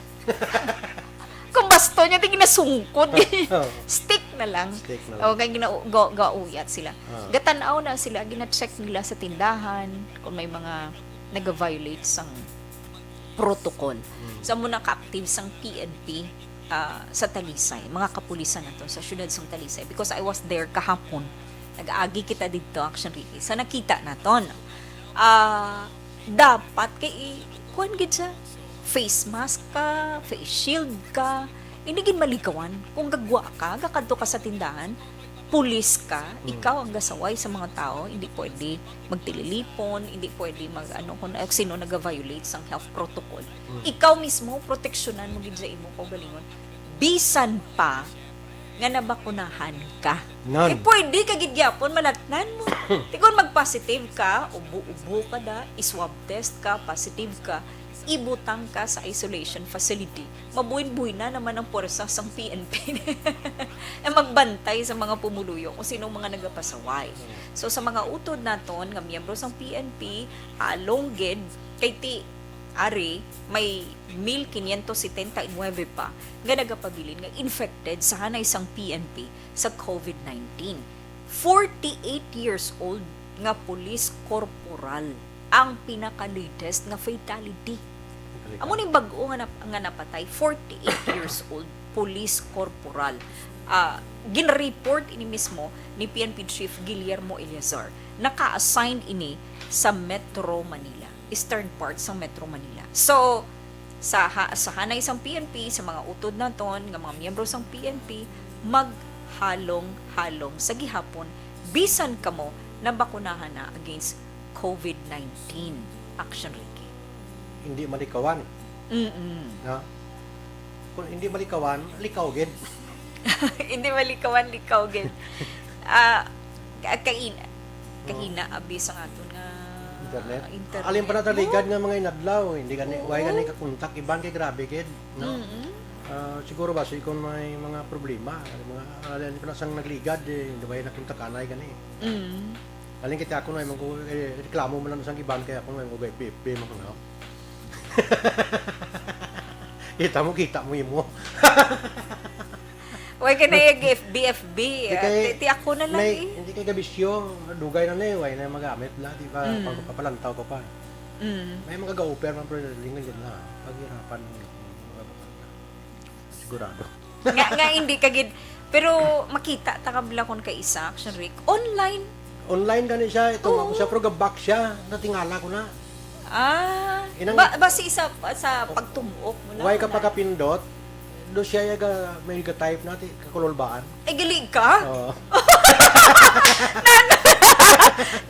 Kung baston niya, di ginasungkod. Oh. Stick na lang. Stick na lang. O, kay gina-, ga-, gauyat sila. Ah. Gatanaw na sila, gina-check nila sa tindahan kung may mga nag-violate sang protocol. Mm. Sa muna ka-active sang P N P, ah, sa Talisay, mga kapulisan nato sa siyudad sang Talisay, because I was there kahapon. Nag-agi kita didto, Action Ricky. Sa nakita naton, ah, dapat kay i-, kuwan gid siya. Face mask ka, face shield ka. Hindi gid malikawan kung gagwa ka, gakadto ka sa tindahan, pulis ka, Mm. ikaw ang gasaway sa mga tao, hindi pwede magtililipon, hindi pwede mag, ano, kung, eh, sino naga-violate sang health protocol. Mm. Ikaw mismo, proteksyonan mo gid sa imo kaugalingon. Bisan pa nga nabakunahan ka. Nan. Eh, pwede ka gid gyapon, malatnan mo. Ti kon mag-positive ka, ubo-ubo ka da, i-swab test ka, positive ka, ibutang ka sa isolation facility. Mabuin-buin na naman ang puwersa sang P N P na magbantay sa mga pumuluyo kung sino mga nagapasaway. So, sa mga utod naton nga miyembro sang P N P, halong gid kay ti ari may mil quinientos setenta y nueve pa nga nagapabilin nga infected sa hanay sang P N P sa COVID nineteen. Forty-eight years old nga police corporal ang pinaka-latest nga fatality. Amo ning bag-o nga nap-, nga napatay, forty-eight years old, police corporal. Ah, gin-report ini mismo ni P N P Chief Guillermo Eleazar. Naka-assign ini sa Metro Manila, eastern part sa Metro Manila. So, sa ha-, sa hanay sang P N P, sa mga utod naton nga mga miyembro sang P N P, maghalong-halong sa gihapon bisan kamo nabakunahan na against COVID nineteen. Action, Ricky. Hindi malikawan. Mm-mm. No? Kung hindi malikawan, likaw gid. Hindi malikawan, likaw gid. Ah, ka-, kain-, Hmm. kahina abi sa aton nga Internet. internet. Alin pa na taligad Oo. nga mga inadlaw, hindi gani, Oo. why gani ka-contact iban kay grabe gid, no? Mm-mm. Ah, siguro ba, si kung may mga problema, mga, alin pa na sang nagligad, eh, hindi ba yung nakontakanay gani? Mm. Alin kita ako na, yung, eh, reklamo man lang sang iban kaya ako na, yung F B F B, mga, no? Kita mo, kita mo imo. Why ka na yung F B F B? Di Ah, kay ti, ti ako na lang may, eh. Hindi kay gabisyo, dugay na na eh, why na magamit na, di ba? Mm. Pag papalantaw ko pa. Mm. May mga ga-offer man, pero lingon din na, paghirapan mo. Sigurado. Nga, nga hindi ka gid, pero makita ta ka bala kon kaisa, Action Rick. Online. Online gani siya, itong Oo. ako siya, pero gabak siya, natingala ko na. Ah, Inang ba, basi sa, sa pagtumok mo na, Why ka online? pagkapindot? Do siya yung ga-, may ga-type na, ti, kakululbaan. Ay, galing ka? Oo. Nano,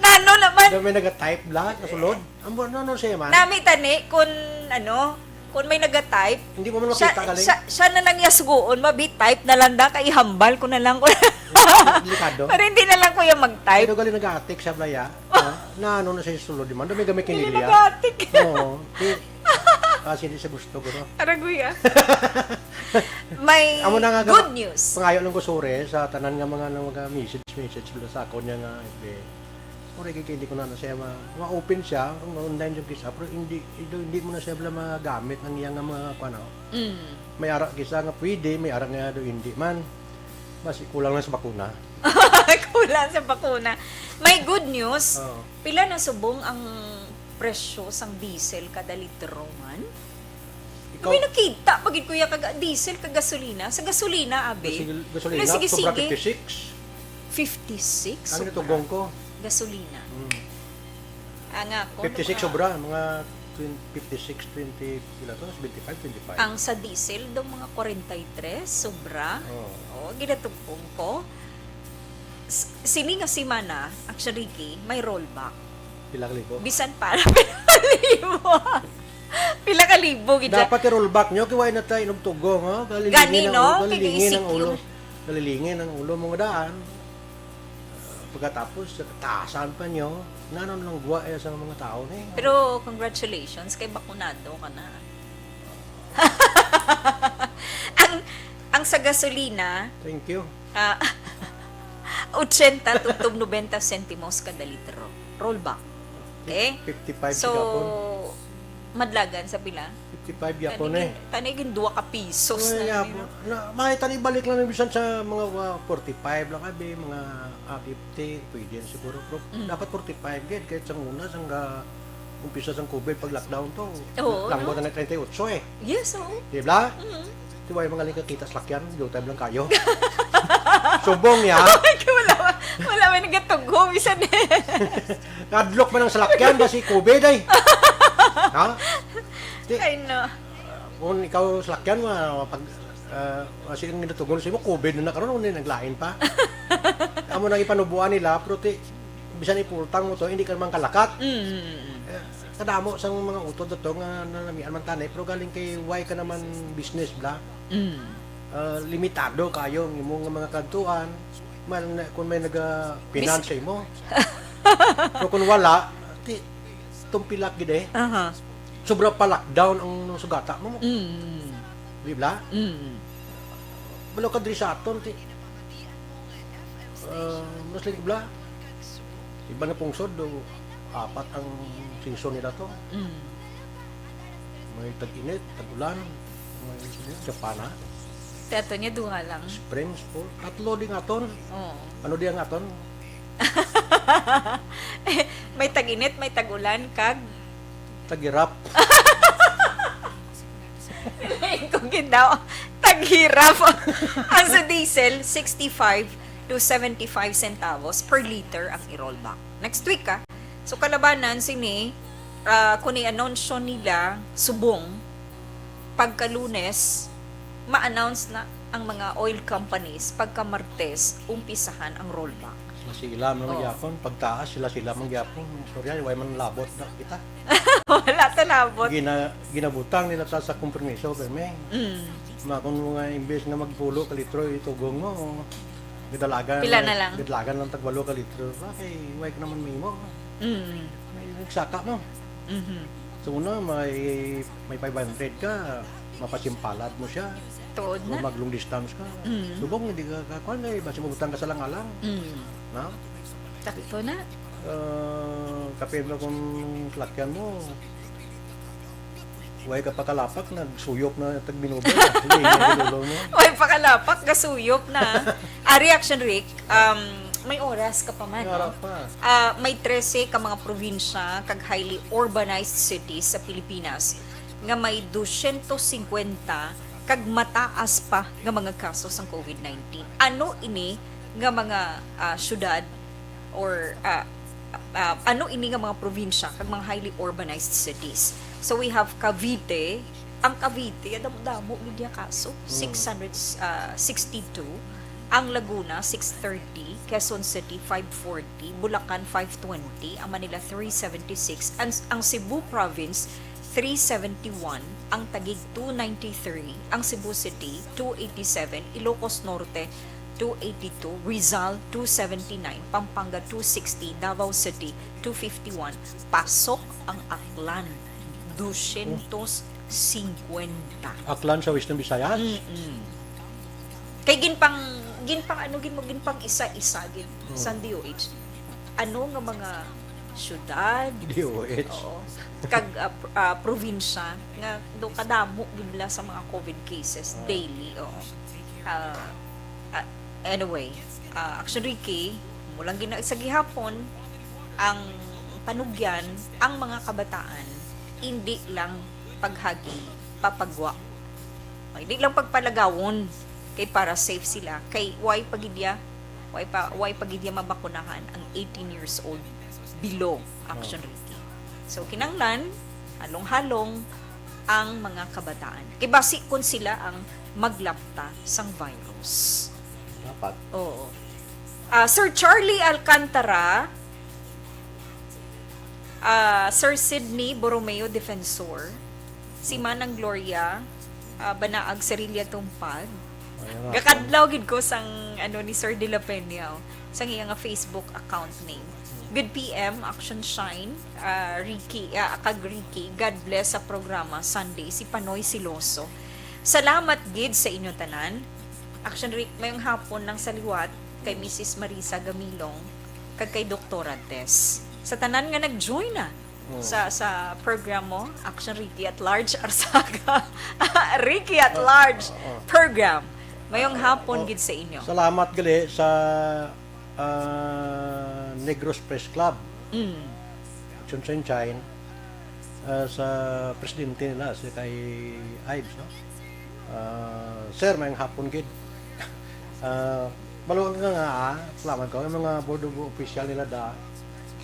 nano naman. Do may naga-type la, kasulod. Ang bu-, no, no, siya man. Nami tani, kun, ano, kun may naga-type, Hindi mo man siya, makita, galing. siya, siya na lang yasgoon, mabi-type na lang da, kay ihambal ko na lang ko. Delikado. Pero hindi na lang ko yung mag-type. Pero galing nag-atik siya, Blaya. Ha? Na ano na siya sulod, di man, may gamay Hindi kinilya. mag-atik. Oo. Di, ah, hindi siya gusto ko, no? Aragoy, ah. May Amo na nga, good gaba-, news. Pangayo lang ko, sorry, sa tanan nga mga, nga mga message, message, sa akon niya nga, F B. Mura kay hindi ko na, na siya ma-, ma-open siya, ma-online yung kisa, pero hindi, hindi, hindi mo na siya bala magamit ang iyang mga, kuwan, no? Mm. May ara kisa nga pwede, may ara nga do hindi man. Basi kulang lang sa bakuna. Kulang sa bakuna. May good news. Oo. Pila na subong ang presyo sang diesel kada litro man? Ikaw May nakita pa gid, kuya, kag diesel kag gasolina. Sa gasolina, abi. Gasil-, gasolina, Wala, sige, sobra sige. fifty-six. Fifty-six? Ang Sobra. natugong ko. Gasolina. Mm. Ang ako, Fifty-six naka- sobra, mga twenty, fifty-six, twenty, pila to? Twenty-five, twenty-five. Ang sa diesel daw mga forty-three, sobra. Oo. Oo, ginatugong ko. S-, sini nga semana, actually, Ricky, may rollback. Pila ka libo? Bisan pa, pila ka libo. Pila ka libo, gid siya. Dapat i-rollback nyo, kay wala na tayo inugtugong, ha? Gani, Galilingin ang no? ulo, Kay galilingin ang isipin. ulo. Galilingin ang ulo mo nga daan. Pagkatapos, taasan pa niyo, nanon lang gwa eh sa mga tao ni. Pero congratulations, kay bakunado ka na. ang ang sa gasolina, Thank you. ah, ochenta tubtob nobenta sentimos kada litro. Rollback. Okay? fifty-five So, gihapon. Madlagan sa pila? fifty-five gihapon eh. Tanigin dua ka pisos Ay, na gihapon. yun. Na, makita ni balik lang bisan sa mga uh, forty-five lang abi, mga uh, fifty, pwede yan siguro. Pero Mm. dapat forty-five gid kahit sa una, sang ga umpisa sang COVID pag lockdown to. Oo, Langgo no? na nga treinta y ocho eh. Yes, oo. Di ba? Mm. Di ba yung mga likakita sa lakyan? Yung time lang kayo. Subong ya. Ay, wala, wala may nagatugho, bisan eh. Kadlok man ang salakyan ba si COVID ay? Ha? Di, Ay, no. kung ikaw salakyan mo, pag uh, kasi ang ginatugon sa imo, COVID na na karon, hindi naglain pa. Amo nang ipanubuan nila, pero ti, bisan ipultang mo to, hindi ka naman kalakat. Mm. Eh, kadamo sang mga utod ato nga nanamian man tani, pero galing kay why ka naman business bla? Mm. Ah, limitado kayo ang imo nga mga kadtuan. Man, kung may naga-finance sa imo. Pero kung wala, ti, tumpilak gid eh. Aha. Sobra pa lockdown ang sugata mo. Mm. Di bla? Mm. Balo ka diri sa aton, ti. Uh, mas lagi bla. Iba na pungsod, do, apat ang season nila to. Mm. May tag-init, tag-ulan, may Japan ha. Teto niya duha lang. Springs po. Tatlo din aton. Oh. Ano di ang aton? May tag-init, may tag-ulan, kag Tagirap. Kung gid daw, taghirap. Ang sa diesel, sixty-five to seventy-five centavos per liter ang i-rollback. Next week, ah. So, kalabanan sini, ah, kung i-anunsyo nila subong, pagka Lunes, ma-announce na ang mga oil companies, pagka Martes, umpisahan ang rollback. Sila man Oh. gyapon, pagtaas sila sila man gyapon. Sorry, ay, way man labot na kita. Wala ta labot. Gina, ginabutang nila ta sa kompromiso, pero may Mm. ma kung mga imbes nga magpulo ka litro itugong mo, gidalagan Pila na lang? Gidalagan lang tagwalo ka litro. Okay, way ka naman mimo. Mm. May nagsaka mo. Mhm. So una, may may five hundred ka, mapasimpalad mo siya. Tuod O na. mag long distance ka. Mm. Subong hindi ka kakuan kay basi mabutang ka sa lang-alang. Mm. No? Sakto na. Uh, kapin mo kung lakyan mo, way ka pakalapak, nagsuyop na tagbinubo. Hindi na lolo mo. Way pakalapak, gasuyop na. Ah, reaction, Rick, um, may oras ka pa man, no? Harap pa. Ah, may trese ka mga probinsya kag highly urbanized cities sa Pilipinas nga may dosyentos singkwenta kag mataas pa nga mga kaso sang COVID nineteen. Ano ini nga mga ah, syudad or ah, ah, ano ini nga mga probinsya kag mga highly urbanized cities? So we have Cavite. Ang Cavite, damo-damo gid niya kaso. Six hundred sixty-two. Ang Laguna, six thirty. Quezon City, five forty. Bulacan, five twenty. Ang Manila, three seventy-six. Ang, ang Cebu Province, three seventy-one. Ang Taguig, two ninety-three. Ang Cebu City, two eighty-seven. Ilocos Norte, two eighty-two. Rizal, two seventy-nine. Pampanga, two sixty. Davao City, two fifty-one. Pasok ang Aklan, dosyentos singkwenta. Aklan sa Western Visayas. Mm-mm. Kay ginpang ginpang ano gid mo, ginpang isa-isa gid Oh. sa D O H. Ano nga mga syudad, D O H. oo, kag ah, pr- ah, probinsya nga do kadamo gid bala sa mga COVID cases Oh. daily, oo. Ah, ah, anyway, ah, Action Ricky, mo lang gina sa gihapon ang panugyan, ang mga kabataan hindi lang paghagi, papagwa. Ay, di lang pagpalagawon kay para safe sila. Kay why pagidya? Why pa why pagidya mabakunahan ang eighteen years old below, Action Ricky? So kinanglan halong-halong ang mga kabataan. Kay basi kun sila ang maglapta sang virus. Dapat. Oo. Ah, Sir Charlie Alcantara, ah, Sir Sydney Borromeo Defensor, si Manang Gloria, ah, Banaag Cerilla Tumpag, Gakadlaw gid ko sang, ano, ni Sir De La Peña, oh, sang iya nga Facebook account name. Good P M, Action Shine, ah, Ricky, ah, kag Ricky, God bless sa programa, Sunday, si Panoy Siloso. Salamat gid sa inyo tanan. Action Rick, mayong hapon lang sa liwat kay Missus Marisa Gamilong, kag kay Doktora Tess. Sa tanan nga nag-join na, sa, sa program mo, Action Ricky at Large, Arsaga. Ricky at Large program. Mayong hapon gid sa inyo. Salamat gali sa, ah, Negros Press Club. Mm. Action Sunshine, ah, sa presidente nila, si kay Ives, no? Ah, sir, mayong hapon gid. Ah, maluwag nga nga, ah, salamat ko, ang mga board of official nila da,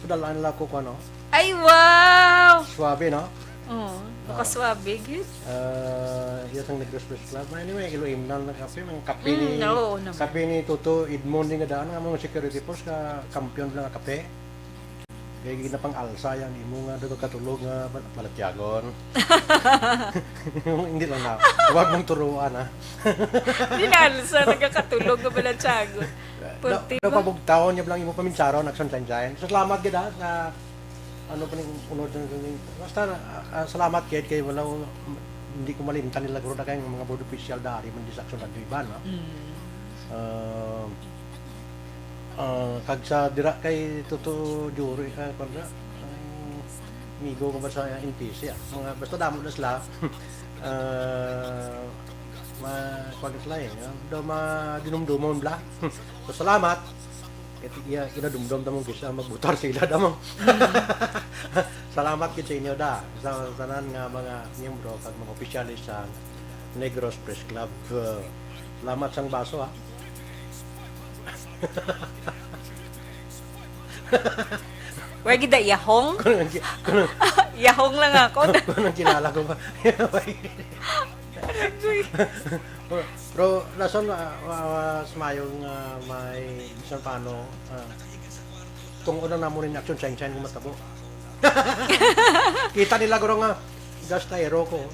padalaan nila ko, ano, Ay, wow! Suabe, no? Oo, baka suabe, gid. Ah, iya sang Negros Press Club. Anyway, Iloilo na kape, mga kape ni, Mm, oo naman. Kape ni Toto Edmond, nga daan, nga mga security force, ka kampiyon lang nga kape. Kaya ginapang-alsa yan, imo nga, daw katulog nga, bal-, balatyagon. Hindi lang na, huwag mong turuan, ha? Dinalsa, nagakatulog nga balatyagon. Punti ba? Pabugtaon niya lang imo paminsaron, Action Sunshine. So, salamat gid, ha, sa, ano pa ning unod ng, basta, ah, ah, salamat gid kay wala, hindi ko malimtan nila guro na kay mga board official dari man di sa Action Radio Iban, no? Mm. Ah, ah, kag sa dira kay Toto Juro, eh, kay, kuwan dira, ang amigo ko ba sa N P C, ah. Mga, basta damo na sila. Ah, ma-, kuwan sila, eh, no? Daw madinumdumon bla. So, salamat. Kay iya, kinadumdom ta mo, gisa magbutar sila, damo. Salamat gid sa inyo, da. Sa tanan nga mga miyembro kag mga opisyales sa Negros Press Club. Uh, salamat sang baso, ha. Wag gid, yahong? Kung nang ki-, kung nang Yahong lang ako. Kung nang kilala ko ba? Aray ko, eh. Pero, pero, lason, ah, ah, mas mayo nga may, bisan paano, ah, tungod lang namo rin Action Sunshine kung matabo. Kita nila guro nga, gastayro ko.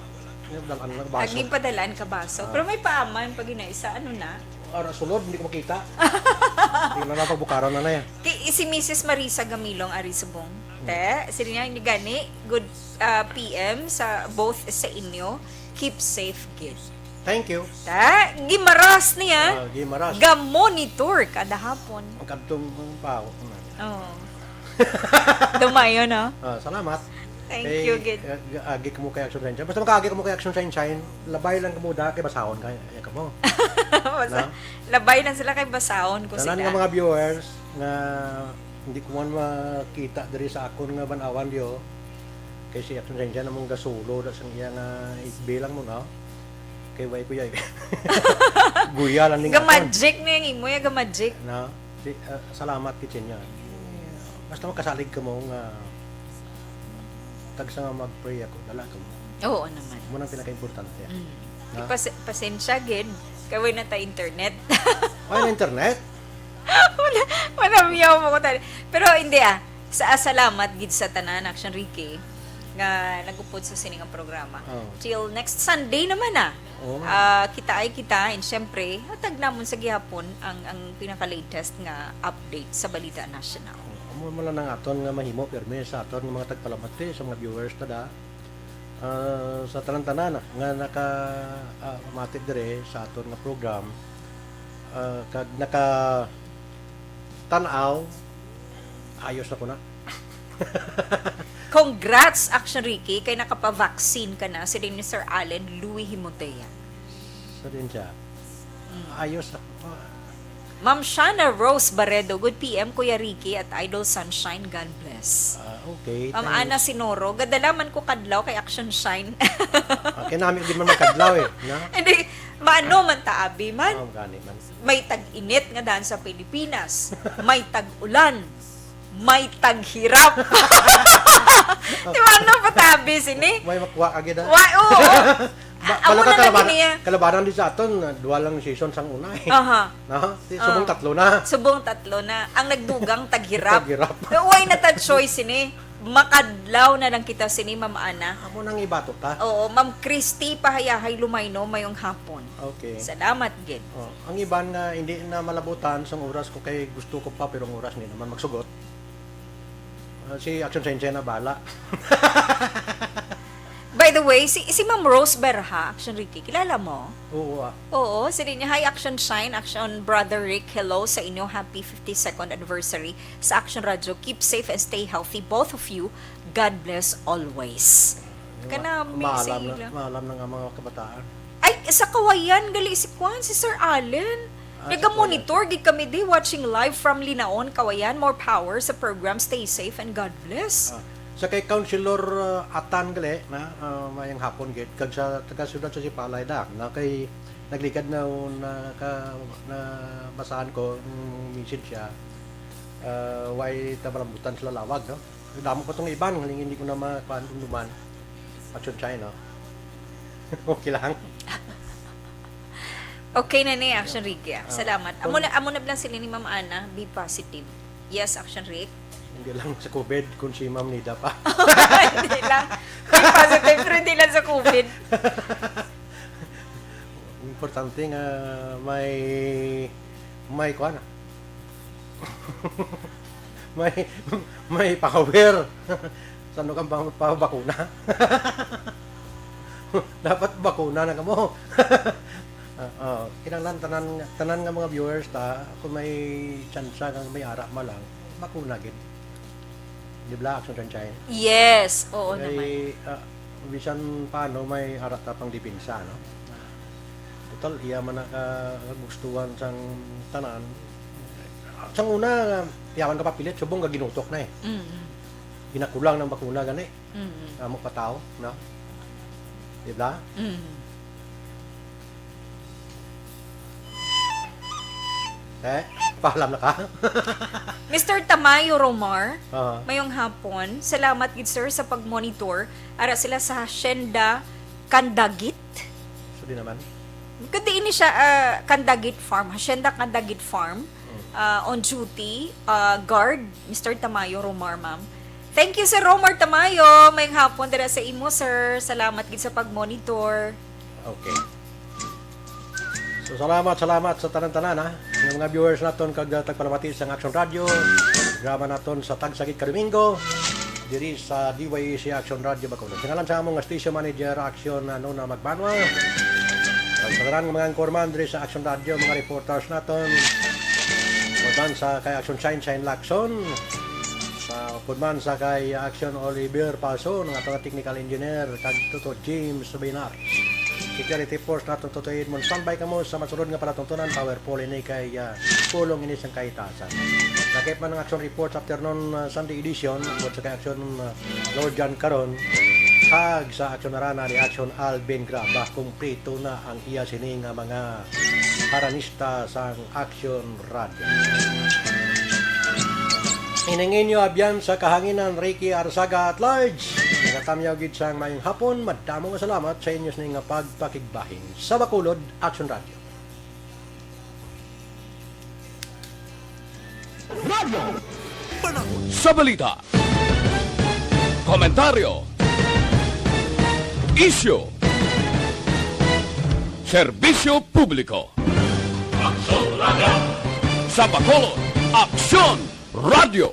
Dalaan lang baso. Agi padalaan ka baso. Ah. Pero may paaman pag ginaisa, ano na? Ara, sulod, hindi ko makita. Hindi na lang pagbukaran na na yan. Kay, si Missus Marisa Gamilong, ari subong. Hmm. Te, sila niya, hindi gani, good, ah, P M sa both sa inyo. Keep safe, gid. Thank you. Ta, gimaras niya. Ah, gimaras. Ga-monitor kada hapon. Ang kadtong, ang baho naman. Oo. Dumayo, no? Ah, salamat. Thank you, gid. Eh, agi kamo kay Action Sunshine. Basta makaagi kamo kay Action Sunshine, labay lang kamo da, kay basahon kay, eh, kamo. Basa-, na? Labay lang sila kay basahon ko sila. Tanan nga mga viewers nga hindi ko man makita diri sa akon nga banawan diyo, kay si Action Sunshine among gasulo da sang iya nga igbilang mo, no? Kay way ko yay. Guya lang ning akon. Ga-magic na yung imo, ya ga-magic. Na, si, ah, salamat gid sa inyo. Basta makasalig kamo nga tagsa nga mag-pray ako, dala kamo. Oo naman. Mo nang pinakaimportante. Mm. Na? Pas-, pasensya gid. Kay way na ta internet. Ay, na internet? Wala, wala, miyaw mo ko tali. Pero hindi, ah. Sa, ah, salamat gid sa tanan, Action Ricky, nga nagupod sa sini nga programa. Oh. Till next Sunday naman, ah. Oo. Ah, kita ay kita, and syempre, hatag namon sa gihapon ang, ang pinaka-latest nga update sa Balita National. Amo man lang ang aton nga mahimo, pirmi sa aton nga mga tagpalamati, sa mga viewers ta da. Ah, sa tanan-tanan nga naka, ah, mati dire sa aton nga program, ah, kag naka tan-aw, ayos na ko na. Congrats, Action Ricky, kay nakapavaccine ka na, siling ni Sir Allen Louis Himotea. Sa din siya. Mm. Ayos na ko. Ma'am Shana Rose Barredo, good P M, Kuya Ricky at Idol Sunshine, God bless. Ah, okay, Ma'am thanks. Ana Sinoro, gadala man ko kadlaw kay Action Shine. Ah, kay nami di man magkadlaw eh, no? Hindi, maano man ta, abi man? Oh, gani man. May tag-init nga daan sa Pilipinas, may tag-ulan, may taghirap. Di ba, ano pa tabi sini? May makuha ka gid, ah. Wa-, oo. Ba-, Amo balo ka na lang kalaban-, niya. Kalabanan di sa aton, ah, duha lang season sang una, eh. Aha. No? Si-, Ah. subong tatlo na. Subong tatlo na. Ang nagdugang taghirap. Taghirap. Pero way na ta choice ini. Makadlaw na lang kita sini, Ma'am Ana. Amo nang ibato ta. Oo, Ma'am Christy Pahayahay Lumayno, mayong hapon. Okay. Salamat gid. Oh, ang iban nga hindi na malabutan sang oras ko kay gusto ko pa pero ang oras hindi naman magsugot. Ah, si Action Sense na bala. By the way, si, si Ma'am Rose Berha, Action Ricky, kilala mo? Oo, ah. Oo, sila niya, "Hi, Action Shine, Action Brother Rick, hello sa inyo, happy fifty-second anniversary sa Action Radio. Keep safe and stay healthy, both of you. God bless always." Kana, maalam na, maalam na nga mga kabataan. Ay, sa Kawayan, gali si Kwan, si Sir Allen. Ah, sa "Nagamonitoring gid kami di, watching live from Linaon, Kawayan. More power sa program. Stay safe and God bless." Ah, sa kay Councilor, ah, Atan gali na, ah, mayang hapon gid. Kag sa taga siyudad sa Sipalay da, na kay nagligad na, na ka, na basahan ko, mm, message siya. Ah, way ta malambutan sila lawag, no? Damo pa tong iban, hindi ko na makuan, dumduman. Action China. Okay lang. Okay na ni, Action Ricky, ah. Ah, salamat. Amo na, amo na lang sila ni Ma'am Ana, be positive. Yes, Action Rick. Hindi lang sa COVID, kung si Ma'am Nida pa. Hindi lang. Be positive, pero hindi lang sa COVID. Importante nga may, may kuan, ah. May, may power. Sa ano kang pa-, pabakuna? Dapat bakuna na kamo. Ah, oh, kinahanglan tanan, tanan nga mga viewers ta, kung may tsansa nga may ara man lang, bakuna gid. Di ba, Action Sunshine? Yes, oo naman. Kay, ah, bisan paano, may ara ta pang depensa, no? Total, iya man na ka-, kagustuhan sang tanan. Sang una, yawan ka papilit, subong ka ginutok na eh. Mm. Ginakulang ng bakuna gani. Mm. Amo pa tao, no? Di ba? Mm. Eh, paalam na ka? Mister Tamayo Romar, aha, mayong hapon. Salamat gid, sir, sa pag-monitor. Ara sila sa Hacienda Candagit. So, di naman. Kundi ini siya, ah, Candagit Farm. Hacienda Candagit Farm. Mm. Ah, on duty, ah, guard, Mister Tamayo Romar, ma'am. Thank you, Sir Romar Tamayo. Mayong hapon dira sa imo, sir. Salamat gid sa pag-monitor. Okay. So, salamat, salamat sa tanan-tanan, ha, nga mga viewers naton kag, ah, tagpalamati sang Action Radio. Drama naton sa tagsa gid ka Domingo diri sa D Y A C Action Radio Bacolod. Sa ngalan sa among station manager, Action, ano, na Magbanwa. Kag sa tanan nga mga anchorman diri sa Action Radio, mga reporters naton. Pudman sa kay Action Shine, Shine Lacson. Sa pudman sa kay Action Oliver Paso, ang aton technical engineer, kag Toto James Binar. Security force naton, Toto Edmond. Standby kamo sa masunod nga palatuntunan. Powerful ini kay, ah, pulong ini sang kahitasan. Lakip man ang Action Report sa afternoon, ah, Sunday edition, upod sa kay Action, ah, Lord John karon, kag sa Action Arana ni Action Alvin Graba. Kompleto na ang iya sini nga mga haranista sang Action Radio. Ining inyo abyan sa kahanginan, Ricky Arzaga at large. Nagatamyaw gid sang mayong hapon. Madamo nga salamat sa inyo sini nga pagpakigbahin. Sa Bacolod, Action Radio. Radyo. Panahon sa balita. Komentaryo. Isyu. Serbisyo publiko. Aksyon Radyo. Sa Bacolod, Aksyon Radyo.